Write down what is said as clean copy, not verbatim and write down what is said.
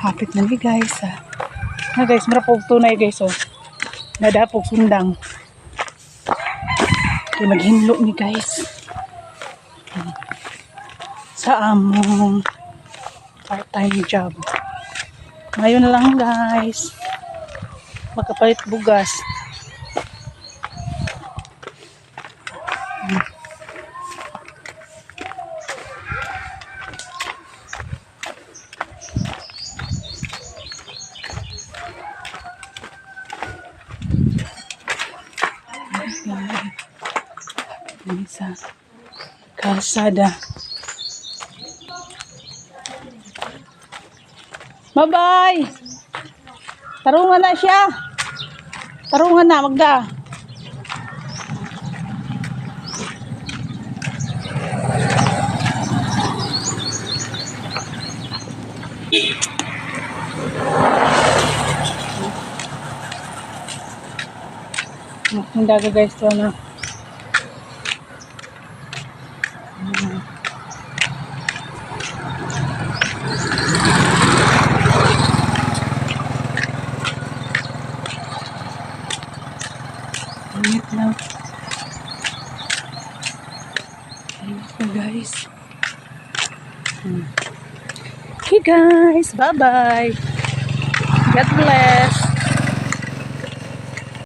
Hapit na ni, guys. Ah. Na guys, mura pog tunay, guys, oh. Nadapog sundang. Kay maghinlo ni, guys. Sa among part-time job. Ngayon na lang, guys. Makapalit bugas. Guys. Sa kalsada. Bye-bye! Tarungan na siya. Tarungan na, magda. Ang daga, guys, to na. Init lang. Init na, guys. Hey guys, bye-bye. God bless.